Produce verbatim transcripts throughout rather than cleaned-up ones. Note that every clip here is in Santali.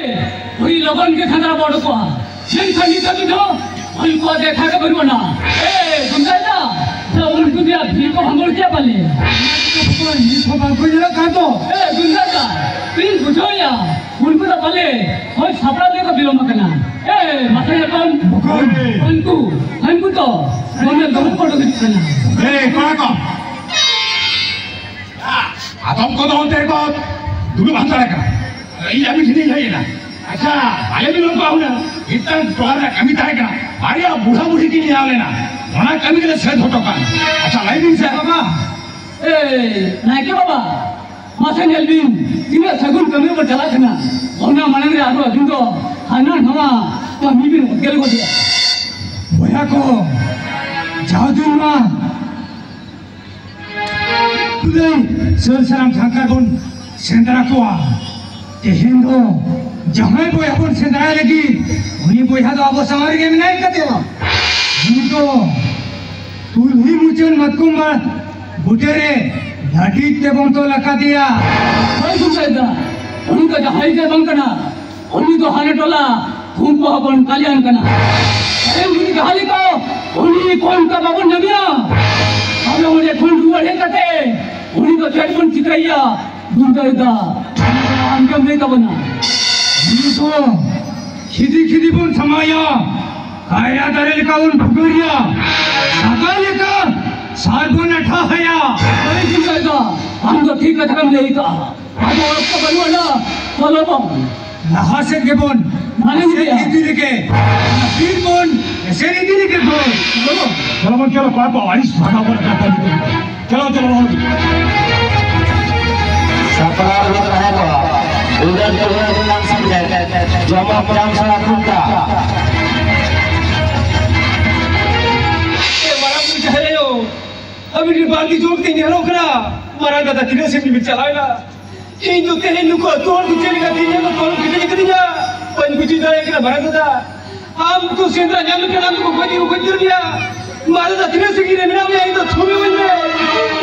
ᱟᱹᱰᱤ ᱞᱚᱜᱚᱱ ᱜᱮ ᱥᱮᱸᱫᱽᱨᱟ ᱵᱚ ᱚᱰᱚᱠᱚᱜᱼᱟ᱾ ᱢᱮᱱᱠᱷᱟᱱ ᱱᱤᱛ ᱦᱟᱹᱵᱤᱡ ᱦᱚᱸ ᱩᱱᱠᱩᱣᱟᱜ ᱫᱮᱠᱷᱟ ᱜᱮ ᱵᱟᱹᱱᱩᱜ ᱟᱱᱟ᱾ ᱮ, ᱜᱩᱱᱰᱟ ᱫᱟ, ᱥᱮ ᱩᱱᱠᱩ ᱫᱚᱭᱟ ᱵᱷᱤᱲ ᱠᱚ ᱵᱷᱟᱸᱜᱚᱲ ᱠᱮᱭᱟ ᱯᱟᱞᱮ? ᱱᱤᱛ ᱦᱚᱸ ᱵᱟᱝᱠᱚ ᱧᱮᱞᱚᱜ ᱠᱟᱱ ᱫᱚ᱾ ᱮ, ᱜᱩᱱᱰᱟ ᱫᱟ, ᱤᱧ ᱵᱩᱡᱷᱟᱹᱣᱮᱭᱟ, ᱩᱱᱠᱩ ᱫᱚ ᱯᱟᱞᱮ ᱦᱳᱭ ᱥᱟᱯᱲᱟᱣ ᱛᱮᱠᱚ ᱵᱤᱞᱚᱢ ᱟᱠᱟᱱᱟ᱾ ᱮ, ᱢᱟᱥᱮ ᱧᱮᱞ ᱠᱚᱢ᱾ ᱦᱳᱭ᱾ ᱩᱱᱠᱩ, ᱩᱱᱠᱩ ᱫᱚ ᱫᱚᱢᱮ ᱫᱚᱢᱮ ᱠᱚ ᱩᱰᱩᱠ ᱦᱤᱡᱩᱜ ᱠᱟᱱᱟ᱾ ᱮ, ᱠᱚᱲᱟ ᱠᱚ, ᱟᱫᱚᱢ ᱠᱚᱫᱚ ᱚᱱᱛᱮ ᱠᱚ ᱫᱩᱲᱩᱵ ᱦᱟᱛᱟᱲ ᱟᱠᱟᱱᱟ᱾ ᱤᱧ ᱟᱹᱵᱤᱱ ᱴᱷᱮᱱ ᱤᱧ ᱦᱮᱡ ᱮᱱᱟ᱾ ᱟᱪᱪᱷᱟ, ᱟᱞᱮ ᱵᱤᱱ ᱚᱱᱠᱟ ᱦᱩᱱᱟᱹᱝ ᱢᱤᱫᱴᱟᱝ ᱴᱚᱞᱟ ᱨᱮᱱᱟᱜ ᱠᱟᱹᱢᱤ ᱛᱟᱦᱮᱸ ᱠᱟᱱᱟ, ᱵᱟᱨᱭᱟ ᱵᱩᱲᱦᱟ ᱵᱩᱲᱦᱤ ᱠᱤᱱ ᱧᱟᱢ ᱞᱮᱱᱟ, ᱚᱱᱟ ᱠᱟᱹᱢᱤ ᱜᱮᱞᱮ ᱥᱟᱹᱛ ᱦᱚᱴᱚ ᱠᱟᱜᱼᱟ᱾ ᱟᱪᱪᱷᱟ, ᱞᱟᱹᱭ ᱵᱤᱱ ᱥᱮ᱾ ᱵᱟᱵᱟ, ᱮᱭ, ᱱᱟᱭᱠᱮ ᱵᱟᱵᱟ, ᱢᱟᱥᱮ ᱧᱮᱞ ᱵᱤᱱ, ᱛᱤᱱᱟᱹᱜ ᱥᱟᱹᱜᱩᱱ ᱠᱟᱹᱢᱤ ᱵᱚ ᱪᱟᱞᱟᱜ ᱠᱟᱱᱟ, ᱚᱱᱟ ᱢᱟᱲᱟᱝ ᱨᱮ ᱟᱨᱦᱚᱸ ᱟᱹᱵᱤᱱ ᱫᱚ ᱦᱟᱱᱟ ᱱᱟᱣᱟ ᱠᱟᱹᱢᱤ ᱵᱤᱱ ᱚᱛᱜᱮᱞ ᱜᱚᱫᱮᱜᱼᱟ᱾ ᱵᱚᱭᱦᱟ ᱠᱚ, ᱡᱟᱣ ᱫᱤᱱ ᱢᱟ ᱠᱩᱞᱟᱹᱭ ᱥᱟᱹᱞ ᱥᱟᱱᱟᱢ ᱡᱷᱟᱝᱠᱟᱨ ᱵᱚᱱ ᱥᱮᱸᱫᱽᱨᱟ ᱠᱚᱣᱟ᱾ ᱛᱮᱦᱮᱧ ᱫᱚ ᱡᱟᱦᱟᱸᱭ ᱵᱚᱭᱦᱟ ᱵᱚᱱ ᱥᱮᱸᱫᱽᱨᱟᱭ ᱞᱟᱹᱜᱤᱫ, ᱩᱱᱤ ᱵᱚᱭᱦᱟ ᱫᱚ ᱟᱵᱚ ᱥᱟᱢᱟᱝ ᱨᱮᱜᱮ ᱢᱮᱱᱟᱭ ᱠᱟᱫᱮᱭᱟ᱾ ᱩᱱᱤ ᱫᱚ ᱠᱩᱞᱦᱤ ᱢᱩᱪᱟᱹᱫ ᱢᱟᱛᱠᱚᱢ ᱵᱟ-, ᱵᱩᱴᱟᱹ ᱨᱮ ᱞᱟᱹᱴᱤᱡ ᱛᱮᱵᱚᱱ ᱛᱚᱞ ᱟᱠᱟᱫᱮᱭᱟ᱾ ᱦᱳᱭ ᱜᱚᱢᱠᱮ ᱫᱟ, ᱩᱱᱤ ᱫᱚ ᱡᱟᱦᱟᱸᱭ ᱜᱮ ᱵᱟᱝ ᱠᱟᱱᱟ, ᱩᱱᱤ ᱫᱚ ᱦᱟᱱᱮ ᱴᱚᱞᱟ ᱠᱷᱩᱱᱴ ᱠᱚᱦᱚᱸ ᱵᱚᱱ ᱠᱟᱞᱤᱭᱟᱱ ᱠᱟᱱᱟ᱾ ᱮᱢ ᱩᱱᱤ ᱡᱟᱦᱟᱸ ᱞᱮᱠᱟ, ᱩᱱᱤ ᱠᱷᱩᱱᱴ ᱠᱚ ᱵᱟᱵᱚᱱ ᱧᱟᱢᱮᱭᱟ᱾ ᱟᱫᱚ ᱚᱸᱰᱮ ᱠᱷᱩᱱᱴ ᱨᱩᱣᱟᱹᱲ ᱦᱮᱡ ᱠᱟᱛᱮ ᱩᱱᱤ ᱫᱚ ᱪᱮᱫ ᱵᱚᱱ ᱪᱤᱠᱟᱹᱭᱮᱭᱟ? ᱫᱩᱨᱜᱟᱹ ᱫᱟ, ᱟᱢ ᱜᱮᱢ ᱞᱟᱹᱭ ᱛᱟᱵᱚᱱᱟ᱾ ᱩᱱᱤ ᱫᱚ ᱠᱷᱤᱫᱤ ᱠᱷᱤᱫᱤ ᱵᱚᱱ ᱥᱟᱢᱟᱭᱟ, ᱠᱟᱭᱨᱟ ᱫᱟᱨᱮ ᱞᱮᱠᱟ ᱵᱚᱱ ᱵᱷᱩᱜᱟᱹᱲᱤᱭᱟ, ᱥᱟᱜᱟ ᱞᱮᱠᱟ ᱥᱟᱨ ᱵᱚᱱ ᱟᱴᱷᱟᱦᱟᱭᱟ᱾ ᱦᱳᱭ ᱫᱩᱨᱜᱟᱹ ᱫᱟ, ᱟᱢ ᱫᱚ ᱴᱷᱤᱠ ᱠᱟᱛᱷᱟ ᱜᱮᱢ ᱞᱟᱹᱭ ᱠᱟᱜᱼᱟ᱾ ᱟᱫᱚ ᱚᱠᱛᱚ ᱵᱟᱹᱱᱩᱜ ᱟᱱᱟ, ᱪᱚᱞᱚ ᱵᱚᱱ᱾ ᱞᱟᱦᱟ ᱥᱮᱫ ᱜᱮᱵᱚᱱ ᱢᱟᱲᱟᱝ ᱮᱥᱮᱫ ᱤᱫᱤᱭᱟ᱾ ᱤᱫᱤ ᱞᱮᱜᱮ᱾ ᱵᱤᱨ ᱵᱚᱱ ᱮᱥᱮᱫ ᱤᱫᱤ ᱞᱮᱜᱮ ᱵᱚᱱ᱾ ᱪᱚᱞᱚ᱾ ᱪᱚᱞᱚ ᱵᱚᱱ, ᱪᱚᱞᱚ, ᱠᱚᱲᱟ ᱠᱚ, ᱟᱹᱲᱤᱥ ᱵᱷᱟᱜᱟᱣ ᱵᱚᱱ ᱠᱟᱛᱷᱟ ᱞᱮᱜᱮ᱾ ᱪᱚᱞᱚ, ᱪᱚᱞᱚ, ᱵᱚᱱ᱾ ᱥᱟᱯᱲᱟᱣ ᱨᱮ ᱛᱟᱦᱮᱸ ᱠᱚᱜᱼᱟ, ᱩᱰᱟᱹᱱ ᱴᱚᱞᱟ ᱨᱮᱱᱟᱜ ᱥᱮᱴᱮᱨ, ᱡᱚᱢᱚᱠ ᱡᱟᱢᱥᱟᱲᱟ ᱠᱷᱩᱱᱴᱟ᱾ ᱮ ᱢᱟᱨᱟᱝ ᱵᱩᱨᱩ ᱡᱟᱦᱮᱨ ᱟᱭᱳ, ᱟᱹᱵᱤᱱ ᱜᱮ ᱵᱟᱨ ᱫᱤᱱ ᱡᱳᱨ ᱛᱮ ᱧᱮᱞᱚᱜ ᱠᱟᱱᱟ᱾ ᱢᱟᱨᱟᱝ ᱫᱟᱫᱟ ᱛᱤᱱᱟᱹᱜ ᱥᱮᱫ ᱵᱤᱱ ᱪᱟᱞᱟᱣ ᱮᱱᱟ? ᱤᱧ ᱫᱚ ᱛᱮᱦᱮᱧ ᱱᱩᱠᱩ ᱟᱹᱛᱩ ᱦᱚᱲ ᱠᱚ ᱪᱮᱫ ᱞᱮᱠᱟ ᱛᱤᱧ ᱧᱮᱞ ᱠᱚ ᱛᱚᱞ ᱠᱮᱴᱮᱡ ᱟᱠᱟᱫᱤᱧᱟ, ᱵᱟᱹᱧ ᱵᱩᱡᱷᱟᱹᱣ ᱫᱟᱲᱮᱭᱟᱜ ᱠᱟᱱᱟ ᱢᱟᱨᱟᱝ ᱫᱟᱫᱟ᱾ ᱟᱢ ᱠᱚ ᱥᱮᱸᱫᱽᱨᱟ ᱧᱟᱢ ᱞᱮᱠᱷᱟᱱ ᱟᱢ ᱫᱚᱠᱚ ᱜᱚᱡ ᱜᱮᱠᱚ ᱜᱚᱡ ᱩᱛᱟᱹᱨ ᱢᱮᱭᱟ᱾ ᱢᱟᱨᱟᱝ ᱫᱟᱫᱟ, ᱛᱤᱱᱟᱹᱜ ᱥᱟᱺᱜᱤᱧ ᱨᱮ ᱢᱮᱱᱟᱜ ᱢᱮᱭᱟ? ᱤᱧ ᱫᱚ ᱛᱷᱩᱢ ᱤᱢᱟᱹᱧ ᱢᱮ᱾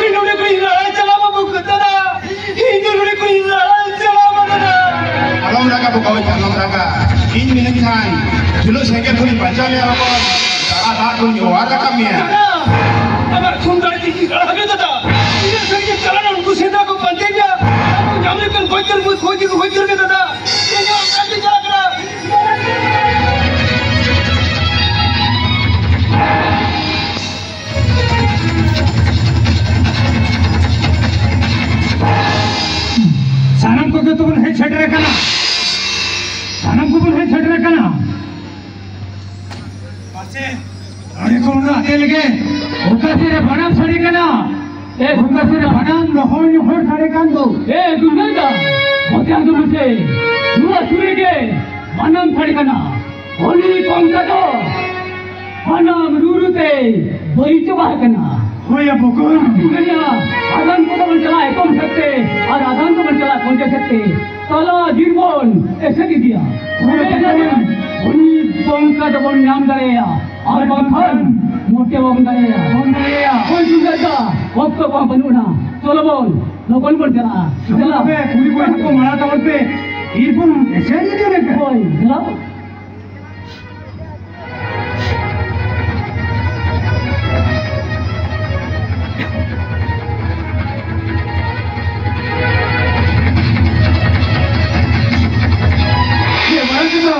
ᱤᱧ ᱱᱚᱰᱮ ᱠᱷᱚᱱ ᱤᱧ ᱨᱟᱲᱟ ᱪᱟᱞᱟᱜ ᱢᱟ ᱵᱟᱹᱵᱩ ᱫᱟᱫᱟ, ᱤᱧ ᱫᱚ ᱱᱚᱰᱮ ᱠᱷᱚᱱ ᱤᱧ ᱨᱟᱲᱟ ᱪᱟᱞᱟᱜ ᱢᱟ ᱫᱟᱫᱟ᱾ ᱟᱞᱚᱢ ᱨᱟᱜᱟ ᱦᱳᱭ, ᱟᱞᱚᱢ ᱨᱟᱜᱟ᱾ ᱤᱧ ᱢᱤᱱᱟᱹᱧ ᱠᱷᱟᱱ ᱡᱩᱞᱩᱜ ᱥᱮᱸᱜᱮᱞ ᱠᱷᱚᱱᱤᱧ ᱵᱟᱧᱪᱟᱣ ᱢᱮᱭᱟ ᱵᱟᱵᱚᱱ᱾ ᱫᱟᱜ ᱫᱟᱜ ᱠᱷᱚᱱᱤᱧ ᱚᱣᱟᱨ ᱨᱟᱠᱟᱵ ᱢᱮᱭᱟ᱾ ᱫᱟᱫᱟ, ᱟᱢᱟᱜ ᱠᱷᱩᱱ ᱫᱟᱲᱮ ᱛᱮ ᱤᱧ ᱨᱟᱲᱟ ᱜᱮ ᱫᱟᱫᱟ᱾ ᱤᱧᱟᱹᱜ ᱥᱟᱹᱨᱤ ᱜᱮ ᱪᱟᱞᱟᱜ ᱠᱟᱱᱟ, ᱩᱱᱠᱩ ᱥᱮᱸᱫᱽᱨᱟ ᱠᱚ ᱯᱟᱱᱛᱮᱭᱟ᱾ ᱟᱨ ᱠᱚ ᱧᱟᱢ ᱞᱮᱠᱷᱟᱱ ᱜᱚᱡ ᱠᱟᱨ ᱠᱚ ᱜᱚᱡ ᱠᱟᱨ ᱜᱮ ᱫᱟᱫᱟ᱾ ᱤᱧ ᱦᱚᱸ ᱚᱱᱠᱟ ᱜᱮ ᱪᱟᱞᱟᱜ ᱠᱟᱱᱟ᱾ ᱥᱟᱱᱟᱢ ᱠᱚᱜᱮ ᱛᱚᱵᱚᱱ ᱦᱮᱡ ᱥᱮᱴᱮᱨ ᱟᱠᱟᱱᱟ᱾ ᱥᱟᱱᱟᱢ ᱠᱚᱵᱚᱱ ᱦᱮᱡ ᱥᱮᱴᱮᱨ ᱟᱠᱟᱱᱟ᱾ ᱢᱟᱥᱮ, ᱱᱚᱰᱮ ᱠᱷᱚᱱ ᱚᱱᱟ ᱟᱛᱮ ᱞᱮᱜᱮ᱾ ᱚᱠᱟ ᱥᱮᱫ ᱨᱮ ᱵᱷᱟᱸᱰᱟᱱ ᱥᱟᱰᱮ ᱠᱟᱱᱟ? ᱮ, ᱚᱠᱟ ᱥᱮᱫ ᱨᱮ ᱵᱷᱟᱸᱰᱟᱱ ᱱᱚᱦᱚᱲ ᱱᱚᱦᱚᱲ ᱥᱟᱰᱮ ᱠᱟᱱ ᱫᱚ? ᱮ, ᱫᱩᱨᱜᱟᱹ ᱫᱟ, ᱚᱛᱮ ᱟᱸᱡᱚᱢ ᱢᱮᱥᱮ᱾ ᱱᱚᱣᱟ ᱥᱩᱨ ᱨᱮᱜᱮ ᱵᱷᱟᱸᱰᱟᱱ ᱥᱟᱰᱮ ᱠᱟᱱᱟ᱾ ᱦᱚᱞᱤ ᱠᱚᱝᱠᱟ ᱫᱚ ᱥᱟᱱᱟᱢ ᱨᱩ ᱨᱩ ᱛᱮ ᱵᱟᱹᱲᱤᱡ ᱪᱟᱵᱟ ᱟᱠᱟᱱᱟ᱾ ᱦᱳᱭ ᱭᱟ ᱵᱚᱠᱚᱧ᱾ ᱢᱮᱱᱟ, ᱟᱫᱷᱟᱱ ᱠᱚᱫᱚ ᱵᱚᱱ ᱪᱟᱞᱟᱜᱼᱟ ᱮᱛᱚᱢ ᱥᱮᱫ ᱛᱮ, ᱟᱨ ᱟᱫᱷᱟᱱ ᱫᱚᱵᱚᱱ ᱪᱟᱞᱟᱜᱼᱟ ᱠᱚᱧᱡᱚ ᱥᱮᱫ ᱛᱮ᱾ ᱛᱟᱞᱟ ᱵᱤᱨ ᱵᱚᱱ ᱮᱥᱮᱫ ᱤᱫᱤᱭᱟ᱾ ᱦᱳᱭ ᱭᱟ ᱵᱚᱠᱚᱧ᱾ ᱩᱱᱤ ᱠᱚᱝᱠᱟ ᱫᱚᱵᱚᱱ ᱧᱟᱢ ᱫᱟᱲᱮᱭᱟᱭᱟ, ᱟᱨ ᱵᱟᱝᱠᱷᱟᱱ ᱢᱚᱴᱮ ᱵᱟᱵᱚᱱ ᱫᱟᱲᱮᱭᱟᱭᱟ᱾ ᱵᱟᱵᱚᱱ ᱫᱟᱲᱮᱭᱟᱭᱟ᱾ ᱦᱳᱭ ᱫᱩᱨᱜᱟᱹ ᱫᱟ, ᱚᱠᱛᱚ ᱠᱚᱦᱚᱸ ᱵᱟᱹᱱᱩᱜᱼᱟ᱾ ᱪᱚᱞᱚ ᱵᱚᱱ, ᱞᱚᱜᱚᱱ ᱵᱚᱱ ᱪᱟᱞᱟᱜᱼᱟ᱾ ᱪᱚᱞᱚ ᱫᱮᱞᱟ᱾ ᱛᱚᱵᱮ, ᱠᱩᱲᱤ ᱠᱚᱲᱟ ᱠᱚ ᱢᱟᱲᱟᱝ ᱛᱟᱵᱚᱱ ᱯᱮ, ᱵᱤᱨ ᱵᱚᱱ ᱮᱥᱮᱫ ᱤᱫᱤ ᱞᱮᱱ ᱠᱷᱟᱱ᱾ ᱦᱳᱭ, ᱫᱮᱞᱟ᱾ ᱮ ᱢᱟᱨᱟᱝ ᱫᱟᱫᱟ,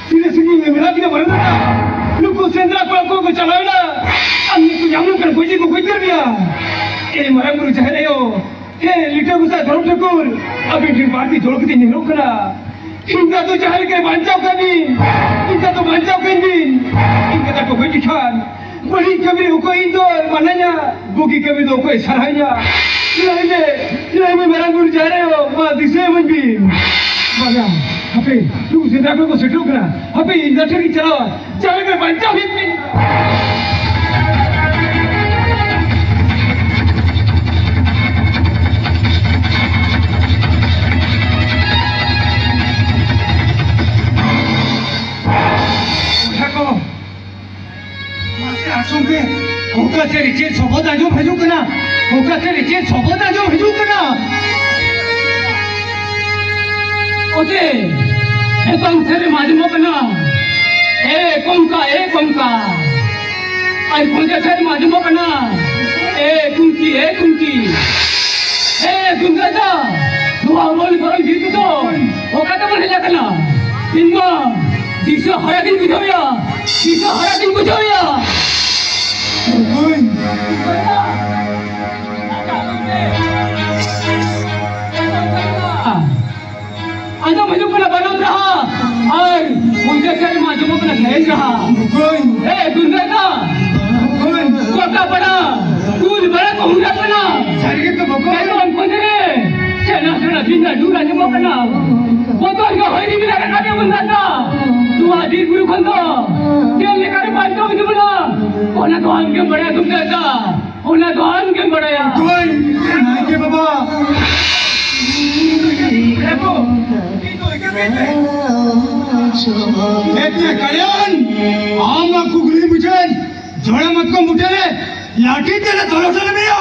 ᱛᱤᱱᱟᱹᱜ ᱥᱟᱺᱜᱤᱧ ᱢᱮᱱᱟᱜ ᱵᱤᱱᱟ ᱢᱟᱨᱟᱝ ᱫᱟᱫᱟ? ᱱᱩᱠᱩ ᱥᱮᱸᱫᱽᱨᱟ ᱠᱚᱲᱟ ᱠᱚ ᱪᱟᱞᱟᱣ ᱮᱱᱟ᱾ ᱟᱢ ᱱᱩᱠᱩ ᱧᱟᱢ ᱞᱮᱱᱠᱷᱟᱱ ᱜᱚᱡ ᱜᱮᱠᱚ ᱜᱚᱡ ᱩᱛᱟᱹᱨ ᱢᱮᱭᱟ᱾ ᱮ ᱢᱟᱨᱟᱝ ᱵᱩᱨᱩ ᱡᱟᱦᱮᱨ ᱟᱭᱳ, ᱦᱮᱸ, ᱞᱤᱴᱟᱹ ᱜᱚᱸᱥᱟᱭ ᱫᱷᱚᱨᱚᱢ ᱴᱷᱟᱹᱠᱩᱨ, ᱟᱹᱵᱤᱱ ᱴᱷᱮᱱ ᱵᱟᱹᱲᱛᱤ ᱡᱳᱨ ᱠᱟᱛᱮ ᱧᱮᱞᱚᱜ ᱠᱟᱱᱟ᱾ ᱤᱧ ᱫᱚ ᱡᱟᱦᱟᱸ ᱞᱮᱠᱟᱭ ᱵᱟᱧᱪᱟᱣ ᱠᱟᱜ ᱵᱤᱱ, ᱤᱧ ᱫᱚ ᱵᱟᱧᱪᱟᱣ ᱠᱟᱹᱧ ᱵᱤᱱ᱾ ᱤᱧ ᱫᱚ ᱠᱚ ᱜᱚᱡ ᱠᱷᱟᱱ, ᱵᱟᱹᱲᱤᱡ ᱠᱟᱹᱢᱤ ᱨᱮ ᱚᱠᱚᱭ ᱤᱧ ᱫᱚᱭ ᱢᱟᱱᱟᱧᱟ, ᱵᱩᱜᱤ ᱠᱟᱹᱢᱤ ᱫᱚ ᱚᱠᱚᱭ ᱥᱟᱨᱦᱟᱣᱤᱧᱟ? ᱞᱟᱹᱭ ᱢᱮ, ᱞᱟᱹᱭ ᱢᱮ, ᱢᱟᱨᱟᱝ ᱵᱩᱨᱩ ᱡᱟᱦᱮᱨ ᱟᱭᱳ, ᱢᱟ ᱫᱤᱥᱟᱹ ᱟᱹᱢᱟᱹᱧ ᱵᱤᱱ᱾ ᱵᱟᱝᱟ, ᱦᱟᱯᱮ, ᱱᱩᱠᱩ ᱥᱮᱸᱫᱽᱨᱟ ᱠᱷᱚᱱ ᱠᱚ ᱥᱮᱴᱮᱨᱚᱜ ᱠᱟᱱᱟ᱾ ᱦᱟᱯᱮ, ᱤᱧ ᱫᱚ ᱴᱷᱮᱱ ᱤᱧ ᱪᱟᱞᱟᱣᱟ᱾ ᱡᱟᱦᱟᱸ ᱞᱮᱠᱟ ᱵᱟᱧᱪᱟᱣ ᱦᱩᱭᱩᱜ ᱛᱤᱧ᱾ ᱵᱚᱭᱦᱟ ᱠᱚ, ᱢᱟᱥᱮ ᱟᱸᱡᱚᱢ ᱯᱮ, ᱚᱠᱟ ᱥᱮᱫ ᱨᱮ ᱪᱮᱫ ᱥᱚᱵᱚᱫ ᱟᱸᱡᱚᱢ ᱦᱤᱡᱩᱜ ᱠᱟᱱᱟ? ᱚᱠᱟ ᱥᱮᱫ ᱨᱮ ᱪᱮᱫ ᱥᱚᱵᱚᱫ ᱟᱸᱡᱚᱢ ᱦᱤᱡᱩᱜ ᱠᱟᱱᱟ? ᱚᱛᱮ ᱮᱛᱚᱢ ᱥᱮᱫ ᱨᱮ ᱟᱸᱡᱚᱢᱚᱜ ᱠᱟᱱᱟ, "ᱮ ᱠᱚᱝᱠᱟ, ᱮ ᱠᱚᱝᱠᱟ!" ᱟᱨ ᱠᱚᱸᱡᱮ ᱥᱮᱫ ᱨᱮ ᱟᱸᱡᱚᱢᱚᱜ ᱠᱟᱱᱟ, "ᱮ ᱠᱩᱝᱠᱤ, ᱮ ᱠᱩᱝᱠᱤ!" ᱮ ᱫᱩᱨᱜᱟ ᱫᱟ, ᱱᱚᱣᱟ ᱨᱚᱞ ᱜᱚᱨᱚᱞ ᱵᱤᱨ ᱛᱮᱫᱚ ᱚᱠᱟ ᱛᱮᱵᱚᱱ ᱦᱮᱡ ᱟᱠᱟᱱᱟ? ᱤᱧ ᱢᱟ ᱫᱤᱥᱟᱹ ᱦᱟᱨᱟ ᱜᱤᱧ ᱵᱩᱡᱷᱟᱹᱣᱮᱭᱟ, ᱫᱤᱥᱟᱹ ᱦᱟᱨᱟ ᱜᱤᱧ ᱵᱩᱡᱷᱟᱹᱣᱮᱭᱟ᱾ ᱦᱳᱭ᱾ ᱟᱸᱡᱚᱢ ᱦᱤᱡᱩᱜ ᱠᱟᱱᱟ ᱵᱟᱱᱟᱢ ᱨᱟᱦᱟ, ᱟᱨ ᱚᱱᱛᱮ ᱥᱮᱫ ᱨᱮᱢᱟ ᱟᱸᱡᱚᱢᱚᱜ ᱠᱟᱱᱟ ᱥᱮᱨᱮᱧ ᱨᱟᱦᱟ᱾ ᱵᱚᱠᱚᱧ᱾ ᱮ ᱫᱩᱨᱜᱟ ᱫᱟ, ᱵᱚᱠᱚᱧ᱾ ᱜᱚᱴᱟ ᱯᱟᱲᱟ ᱠᱩᱞ ᱵᱟᱲᱟ ᱠᱚ ᱦᱩᱭᱩᱜ ᱠᱟᱱᱟ᱾ ᱥᱟᱹᱨᱤ ᱜᱮᱛᱚ ᱵᱚᱠᱚᱧ᱾ ᱮᱠᱫᱚᱢ ᱠᱚᱸᱡᱮ ᱨᱮ ᱥᱮᱬᱟ ᱥᱮᱬᱟ ᱵᱤᱱᱫᱟ ᱰᱩᱨ ᱟᱸᱡᱚᱢᱚᱜ ᱠᱟᱱᱟ᱾ ᱵᱚᱛᱚᱨ ᱜᱮ ᱦᱚᱭ ᱨᱤᱢᱤᱞ ᱨᱟᱠᱟᱵ ᱮ ᱫᱩᱨᱜᱟ ᱫᱟ᱾ ᱱᱚᱣᱟ ᱵᱤᱨ ᱵᱩᱨᱩ ᱠᱷᱚᱱ ᱫᱚ ᱪᱮᱫ ᱞᱮᱠᱟ ᱨᱮ ᱵᱟᱧᱪᱟᱣ ᱦᱤᱡᱩᱜ ᱠᱟᱱᱟ, ᱚᱱᱟ ᱫᱚ ᱟᱢ ᱜᱮᱢ ᱵᱟᱲᱟᱭᱟ ᱫᱩᱨᱜᱟ ᱫᱟ᱾ ᱚᱱᱟ ᱫᱚ ᱟᱢ ᱜᱮᱢ ᱵᱟᱲᱟᱭᱟ᱾ ᱦᱳᱭ, ᱱᱟᱭᱠᱮ ᱵᱟᱵᱟ᱾ ᱮ ᱠᱟᱲᱤᱭᱟᱱ, ᱟᱢ ᱢᱟ ᱠᱩᱠᱞᱤ ᱵᱩᱡᱷᱟᱹᱣ, ᱡᱚᱲᱟ ᱢᱟᱛᱠᱚᱢ ᱵᱩᱴᱟᱹ ᱨᱮ ᱞᱟᱴᱷᱤ ᱛᱮᱞᱮ ᱛᱚᱞᱚᱥ ᱞᱮ ᱢᱮᱭᱟ᱾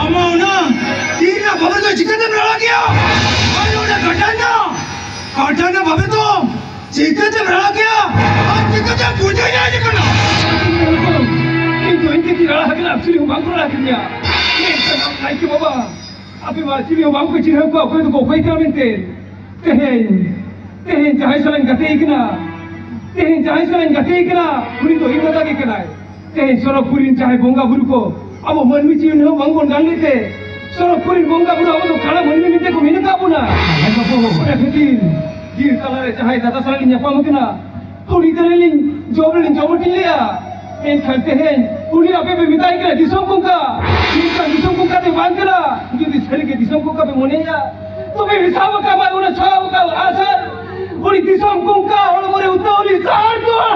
ᱟᱢ ᱢᱟ ᱚᱱᱟ ᱛᱤ ᱨᱮᱱᱟᱜ ᱵᱟᱵᱮᱨ ᱫᱚ ᱪᱤᱠᱟᱹᱛᱮᱢ ᱨᱟᱲᱟ ᱠᱮᱭᱟ? ᱟᱨ ᱚᱱᱟ ᱠᱟᱴᱟ ᱨᱮᱱᱟᱜ, ᱠᱟᱴᱟ ᱨᱮᱱᱟᱜ ᱵᱟᱵᱮᱨ ᱫᱚ ᱪᱤᱠᱟᱹᱛᱮᱢ ᱨᱟᱲᱟ ᱠᱮᱭᱟ? ᱟᱨ ᱪᱤᱠᱟᱹᱛᱮᱢ ᱵᱩᱡᱷᱟᱹᱣ ᱧᱟᱢ ᱠᱟᱱᱟ? ᱤᱧ ᱫᱚ ᱤᱧ ᱛᱮᱜᱮᱧ ᱨᱟᱲᱟ ᱟᱠᱟᱱᱟ, ᱪᱤᱞᱤ ᱦᱚᱸ ᱵᱟᱝ ᱠᱚ ᱨᱟᱲᱟ ᱠᱤᱫᱤᱧᱟ᱾ ᱢᱮᱱᱠᱷᱟᱱ ᱱᱟᱭᱠᱮ ᱵᱟᱵᱟ, ᱟᱯᱮ ᱢᱟ ᱪᱤᱞᱤ ᱦᱚᱸ ᱵᱟᱝ ᱯᱮ ᱪᱤᱱᱦᱟᱹᱣ ᱠᱚᱣᱟ, ᱚᱠᱚᱭ ᱫᱚᱠᱚ ᱚᱠᱚᱭ ᱠᱟᱱᱟ ᱢᱮᱱᱛᱮ᱾ ᱛᱮᱦᱮᱧ, ᱛᱮᱦᱮᱧ ᱡᱟᱦᱟᱸᱭ ᱥᱟᱞᱟᱜ ᱤᱧ ᱜᱟᱛᱮ ᱠᱟᱱᱟ, ᱛᱮᱦᱮᱧ ᱡᱟᱦᱟᱸᱭ ᱥᱟᱞᱟᱜ ᱤᱧ ᱜᱟᱛᱮ ᱠᱟᱱᱟ, ᱩᱱᱤ ᱫᱚ ᱤᱧ ᱫᱟᱫᱟ ᱜᱮ ᱠᱟᱱᱟᱭ᱾ ᱛᱮᱦᱮᱧ ᱥᱚᱨᱚᱜᱽᱯᱩᱨ ᱨᱮᱱ ᱡᱟᱦᱟᱸᱭ ᱵᱚᱸᱜᱟ ᱵᱩᱨᱩ ᱠᱚ ᱟᱵᱚ ᱢᱟᱹᱱᱢᱤ ᱡᱤᱭᱚᱱ ᱦᱚᱸ ᱵᱟᱝ ᱵᱚᱱ ᱜᱟᱱ ᱞᱮᱫ ᱛᱮ, ᱥᱚᱨᱚᱜᱽᱯᱩᱨ ᱨᱮᱱ ᱵᱚᱸᱜᱟ ᱵᱩᱨᱩ ᱟᱵᱚ ᱫᱚ ᱠᱟᱬᱟ ᱢᱟᱹᱱᱢᱤ ᱢᱮᱱᱛᱮ ᱠᱚ ᱢᱮᱱ ᱟᱠᱟᱫ ᱵᱚᱱᱟ᱾ ᱚᱱᱟ ᱠᱷᱟᱹᱛᱤᱨ ᱵᱤᱨ ᱛᱟᱞᱟᱨᱮ ᱡᱟᱦᱟᱸᱭ ᱫᱟᱫᱟ ᱥᱟᱞᱟᱜ ᱞᱤᱧ ᱧᱟᱯᱟᱢ ᱟᱠᱟᱱᱟ, ᱩᱱᱤ ᱛᱟᱞᱮ ᱞᱤᱧ ᱡᱚᱢ ᱞᱤᱧ ᱡᱚᱢ ᱦᱟᱹᱴᱤᱧ ᱞᱮᱭᱟ᱾ ᱢᱮᱱᱠᱷᱟᱱ ᱛᱮᱦᱮᱧ ᱩᱱᱤ ᱟᱯᱮ ᱯᱮ ᱢᱮᱛᱟᱭ ᱠᱟᱱᱟ ᱫᱤᱥᱚᱢ ᱠᱚᱝᱠᱟ, ᱢᱮᱱᱠᱷᱟᱱ ᱫᱤᱥᱚᱢ ᱠᱚᱝᱠᱟ ᱫᱚ ᱵᱟᱝ ᱠᱟᱱᱟ᱾ ᱡᱩᱫᱤ ᱥᱟᱹᱨᱤᱜᱮ ᱫᱤᱥᱚᱢ ᱠᱚᱝᱠᱟ ᱯᱮ ᱢᱚᱱᱮᱭᱟ, ᱛᱚᱵᱮ ᱥᱟᱵ ᱟᱠᱟᱫ ᱢᱟ ᱚᱱᱟ ᱥᱟᱵ ᱟᱠᱟᱫ ᱟᱥᱟᱨ, ᱩᱱᱤ ᱫᱤᱥᱚᱢ ᱠᱚᱝᱠᱟ ᱦᱚᱲᱢᱚ ᱨᱮ ᱩᱛᱟᱹᱣ ᱞᱤᱧ ᱥᱟᱨ ᱠᱚᱣᱟ᱾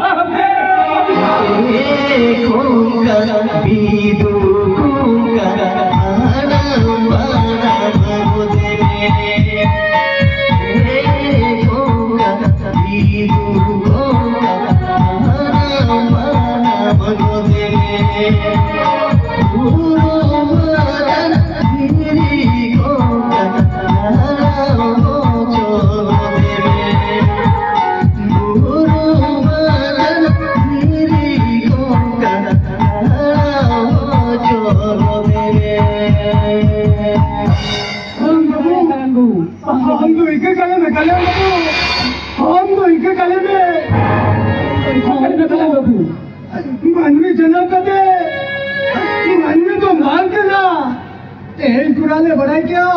ᱮ ᱠᱚᱝᱠᱟ, ᱵᱤᱫᱩ ᱠᱚᱝᱠᱟ, ᱦᱟᱱᱟ ᱵᱟᱱᱟ ᱵᱟᱵᱚ ᱫᱮ ᱢᱮ᱾ ᱮ ᱠᱚᱝᱠᱟ, ᱠᱟᱛᱮ ᱢᱟᱹᱱᱢᱤ ᱫᱚ ᱵᱟᱝ ᱠᱟᱱᱟ᱾ ᱛᱮᱦᱮᱧ ᱠᱚᱲᱟ ᱞᱮ ᱵᱟᱲᱟᱭ ᱠᱮᱭᱟ,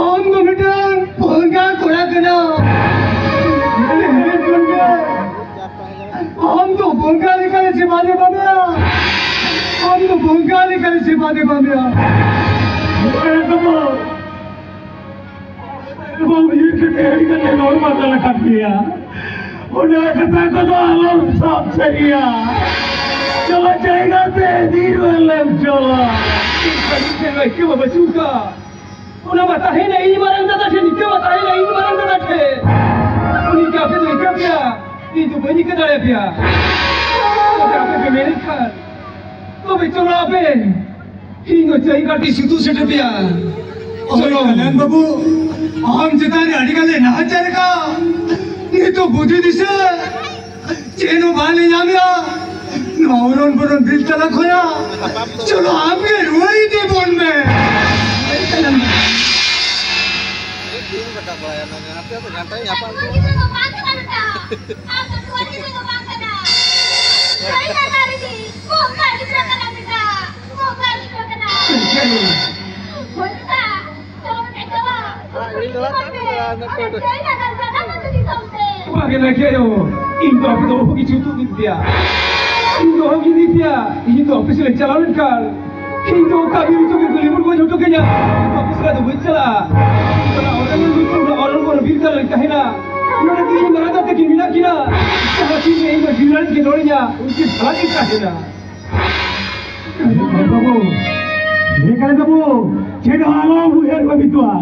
ᱟᱢ ᱫᱚ ᱢᱤᱫᱴᱟᱝ ᱵᱚᱸᱜᱟ ᱠᱚᱲᱟ ᱠᱟᱱᱟ᱾ ᱟᱢ ᱫᱚ ᱵᱚᱸᱜᱟ ᱞᱮᱠᱟᱞᱮ ᱥᱮᱵᱟ ᱫᱮᱵᱟ ᱢᱮᱭᱟ, ᱟᱢ ᱫᱚ ᱵᱚᱸᱜᱟ ᱞᱮᱠᱟᱞᱮ ᱥᱮᱵᱟ ᱫᱮᱵᱟ ᱢᱮᱭᱟ᱾ ᱮᱵᱚᱝ ᱩᱭᱦᱟᱹᱨ ᱠᱟᱛᱮ ᱟᱹᱰᱤ ᱠᱟᱛᱮ ᱨᱚᱲ ᱵᱟᱝ ᱜᱟᱱ ᱟᱠᱟᱫ ᱜᱮᱭᱟ᱾ ᱚᱱᱟ ᱠᱟᱛᱷᱟ ᱠᱚᱫᱚ ᱟᱞᱚᱢ ᱥᱟᱵ ᱥᱟᱹᱨᱤᱭᱟ᱾ ᱪᱚᱞᱚ ᱡᱟᱭᱜᱟ ᱛᱮ ᱫᱤᱱ ᱵᱮᱞᱮᱢ ᱪᱚᱞᱚ᱾ ᱤᱧ ᱵᱟᱹᱪᱩᱜ ᱠᱟ᱾ ᱚᱱᱟ ᱢᱟ ᱛᱟᱦᱮᱱᱟ ᱤᱧ ᱢᱟᱨᱟᱝ ᱫᱟᱫᱟ ᱴᱷᱮᱱ, ᱤᱧ ᱢᱟ ᱛᱟᱦᱮᱱᱟ ᱤᱧ ᱢᱟᱨᱟᱝ ᱫᱟᱫᱟ ᱴᱷᱮᱱ᱾ ᱩᱱᱤ ᱜᱮ ᱟᱯᱮ ᱫᱚ ᱤᱠᱟᱹ ᱯᱮᱭᱟ, ᱤᱧ ᱫᱚ ᱵᱟᱹᱧ ᱤᱠᱟᱹ ᱫᱟᱲᱮᱭᱟᱯᱮᱭᱟ᱾ ᱛᱚᱵᱮ ᱟᱯᱮ ᱯᱮ ᱢᱮᱱᱮᱫ ᱠᱷᱟᱱ ᱛᱚᱵᱮ ᱪᱚᱞᱚ ᱟᱯᱮ, ᱤᱧ ᱫᱚ ᱪᱟᱹᱭ ᱠᱟᱹᱴᱤᱡ ᱥᱩᱛᱩ ᱥᱮᱴᱮᱨ ᱯᱮᱭᱟ᱾ ᱦᱳᱭ, ᱪᱚᱞᱚ᱾ ᱠᱟᱞᱭᱟᱱ ᱵᱟᱹᱵᱩ, ᱟᱢ ᱪᱮᱛᱟᱱ ᱨᱮ ᱟᱹᱰᱤ ᱜᱟᱱ ᱞᱮ ᱱᱟᱦᱟᱪᱟᱨ ᱟᱠᱟᱫ᱾ ᱱᱤᱛᱚᱜ ᱵᱩᱫᱷᱤ ᱫᱤᱥᱟᱹ ᱪᱮᱫ ᱦᱚᱸ ᱵᱟᱞᱮ ᱧᱟᱢᱮᱜᱼᱟ᱾ ᱱᱚᱣᱟ ᱩᱨᱚᱱ ᱵᱩᱨᱚᱱ ᱵᱤᱨ ᱛᱟᱞᱟ ᱠᱷᱚᱱᱟᱜ ᱪᱚᱞᱚ ᱟᱢᱜᱮ ᱨᱩᱣᱟᱹᱲ ᱤᱫᱤ ᱵᱚᱱ ᱢᱮ᱾ ᱦᱳᱭ, ᱠᱟᱞᱭᱟᱱ ᱵᱟᱹᱵᱩ᱾ ᱛᱤᱱ ᱨᱟᱠᱟᱵ ᱵᱟᱲᱟᱭᱟ ᱱᱚᱣᱟ ᱜᱮ? ᱦᱟᱯᱮ ᱟᱫᱚ ᱜᱷᱟᱱᱴᱟ ᱧᱟᱯᱟᱢ ᱠᱚ᱾ ᱟᱢ ᱫᱚ ᱱᱚᱣᱟ ᱜᱤᱫᱽᱨᱟᱹ ᱫᱚ ᱵᱟᱝ ᱠᱟᱱᱟ᱾ ᱥᱟᱹᱨᱤ ᱠᱟᱛᱷᱟ ᱨᱮᱜᱮ ᱵᱚᱸᱜᱟ ᱜᱤᱫᱽᱨᱟᱹ ᱠᱟᱱᱟ ᱵᱮᱴᱟ, ᱵᱚᱸᱜᱟ ᱜᱤᱫᱽᱨᱟᱹ ᱠᱟᱱᱟ᱾ ᱦᱳᱭ ᱵᱮᱴᱟ, ᱪᱚᱞᱚ ᱵᱮᱴᱟ, ᱪᱚᱞᱚ᱾ ᱤᱧ ᱫᱚ ᱚᱲᱟᱜ ᱠᱷᱚᱱ ᱫᱚ ᱚᱲᱟᱜ ᱨᱮᱱᱟᱜ ᱟᱫᱚ ᱪᱟᱹᱭ ᱞᱟᱜᱟᱣ ᱠᱟᱱᱟ ᱢᱟᱹᱡᱷᱤ ᱫᱤᱥᱚᱢ ᱛᱮ᱾ ᱵᱟᱝ ᱜᱮ ᱱᱟᱭᱠᱮ ᱟᱭᱳ, ᱤᱧ ᱫᱚ ᱟᱯᱮ ᱫᱚ ᱚᱦᱚ ᱜᱤᱧ ᱪᱷᱩᱛᱩᱜ ᱤᱫᱤ ᱯᱮᱭᱟ᱾ ᱤᱧ ᱫᱚ ᱚᱦᱚ ᱜᱤᱧ ᱤᱫᱤ ᱯᱮᱭᱟ᱾ ᱤᱧ ᱫᱚ ᱟᱯᱮ ᱥᱮᱫ ᱞᱮ ᱪᱟᱞᱟᱣ ᱞᱮᱱᱠᱷᱟᱱ ᱤᱧ ᱫᱚ ᱚᱠᱟ ᱵᱤᱨ ᱪᱚ ᱜᱮ ᱜᱩᱞᱤ ᱢᱩᱨᱜᱟᱹ ᱦᱚᱴᱚ ᱠᱟᱹᱧᱟ᱾ ᱤᱧ ᱫᱚ ᱟᱯᱮ ᱥᱟᱞᱟᱜ ᱫᱚ ᱵᱟᱹᱧ ᱪᱟᱞᱟᱜᱼᱟ᱾ ᱤᱧ ᱫᱚ ᱚᱱᱟ ᱚᱨᱚᱱ ᱵᱩᱨᱩ, ᱚᱨᱚᱱ ᱵᱩᱨᱩ ᱵᱤᱨ ᱛᱟᱞᱟ ᱨᱮᱧ ᱛᱟᱦᱮᱱᱟ᱾ ᱱᱚᱰᱮ ᱫᱚ ᱤᱧ ᱢᱟᱨᱟᱝ ᱫᱟ ᱛᱟᱹᱠᱤᱱ ᱢᱮᱱᱟᱜ ᱠᱤᱱᱟ᱾ ᱡᱟᱦᱟᱸ ᱛᱤᱱ ᱨᱮ ᱤᱧ ᱫᱚ ᱡᱤᱣᱤ ᱨᱟᱲᱮᱡ ᱠᱤᱱ ᱨᱚᱲ ᱤᱧᱟ, ᱩᱱᱠᱤᱱ ᱥᱟᱞᱟᱜ ᱜᱤᱧ ᱛᱟᱦᱮᱱᱟ᱾ ᱵᱟᱹᱵᱩ, ᱦᱮᱸ ᱠᱟᱱᱟ ᱵᱟᱹᱵᱩ, ᱪᱮᱫ ᱦᱚᱸ ᱟᱞᱚᱢ ᱩᱭᱦᱟᱹᱨ ᱵᱷᱟᱹᱵᱤᱛᱚᱜᱼᱟ᱾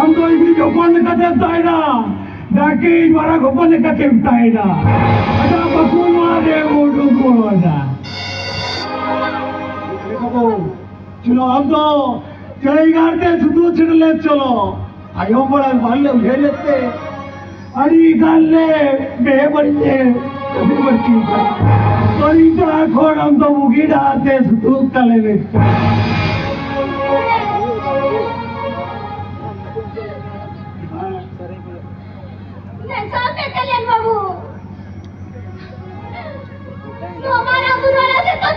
ᱟᱢ ᱫᱚ ᱤᱧ ᱦᱚᱯᱚᱱ ᱞᱮᱠᱟᱛᱮᱢ ᱛᱟᱦᱮᱱᱟ᱾ ᱰᱟᱠᱮ ᱤᱧ ᱢᱟᱨᱟᱝ ᱦᱚᱯᱚᱱ ᱞᱮᱠᱟᱛᱮᱢ ᱛᱟᱦᱮᱱᱟ᱾ ᱟᱡᱟᱜ ᱵᱟᱹᱠᱩ ᱱᱚᱣᱟ ᱨᱮ ᱩᱰᱩᱠᱚᱜᱼᱟ᱾ ᱵᱟᱹᱵᱩ, ᱪᱚᱞᱚ ᱟᱢ ᱫᱚ ᱪᱟᱹᱭ ᱜᱟᱲ ᱛᱮ ᱥᱩᱫᱩ ᱪᱷᱤᱰᱞᱮ ᱪᱚᱞᱚ᱾ ᱟᱭᱳ ᱢᱟᱲᱟᱝ ᱵᱟᱝ ᱞᱮ ᱩᱭᱦᱟᱹᱨ ᱞᱮᱫ ᱛᱮ ᱟᱹᱰᱤ ᱜᱟᱱ ᱞᱮ ᱵᱮᱵᱟᱹᱲᱤᱡ ᱞᱮ ᱠᱟᱹᱢᱤ ᱵᱟᱹᱲᱛᱤ ᱠᱟᱜᱼᱟ᱾ ᱛᱚ ᱤᱧ ᱫᱚ ᱮᱠᱷᱚᱱ ᱟᱢ ᱫᱚ ᱵᱩᱜᱤ ᱰᱟᱦᱟᱨ ᱛᱮ ᱥᱩᱫᱩ ᱛᱟᱞᱮ ᱢᱮ᱾ ᱢᱮᱱ ᱥᱟᱶᱛᱮ ᱠᱟᱞᱭᱟᱱ ᱵᱟᱹᱵᱩ, ᱱᱚᱣᱟ ᱢᱟᱨᱟᱝ ᱵᱩᱨᱩ ᱟᱞᱮ ᱥᱮᱫ ᱫᱚ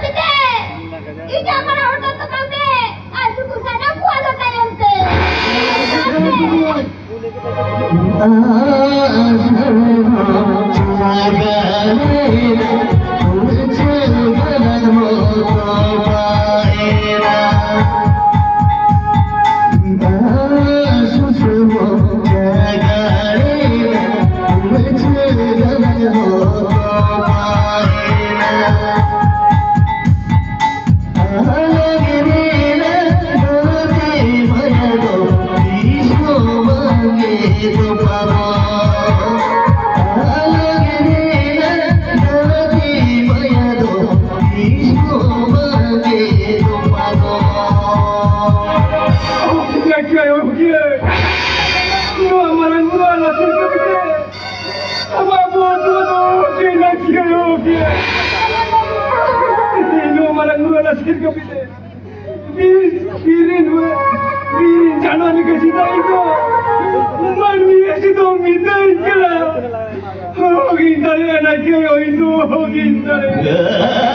ᱱᱚᱣᱟ ᱢᱟᱨᱟᱝ ᱵᱩᱨᱩ ᱟᱞᱚ ᱥᱤᱨᱡᱚᱱ ᱠᱟᱛᱮ ᱟᱵᱚᱣᱟᱜ ᱵᱚᱦᱚᱜ ᱫᱚ ᱪᱮᱫ ᱞᱟᱹᱠᱛᱤ ᱦᱩᱭᱩᱜ ᱜᱮᱭᱟ? ᱱᱚᱣᱟ ᱢᱟᱨᱟᱝ ᱵᱩᱨᱩ ᱟᱞᱚ ᱥᱤᱨᱡᱚᱱ ᱠᱟᱛᱮ ᱵᱤᱨ, ᱵᱤᱨ ᱨᱮᱱ ᱦᱚᱲ, ᱵᱤᱨ ᱨᱮᱱ ᱡᱟᱱᱣᱟᱨ ᱞᱮᱠᱟ ᱪᱮᱫᱟᱜ ᱤᱧ ᱫᱚ ᱢᱟᱹᱱᱢᱤ ᱞᱮᱠᱟ ᱪᱮᱫᱟᱜ ᱮᱢ ᱢᱮᱛᱟᱹᱧ ᱠᱟᱱᱟ? ᱚᱦᱚᱜᱤᱧ ᱫᱟᱲᱮᱭᱟᱜᱼᱟ ᱱᱟᱭᱠᱮ ᱟᱭᱳ, ᱤᱧ ᱫᱚ ᱚᱦᱚᱜᱤᱧ ᱫᱟᱲᱮᱭᱟᱜᱼᱟ᱾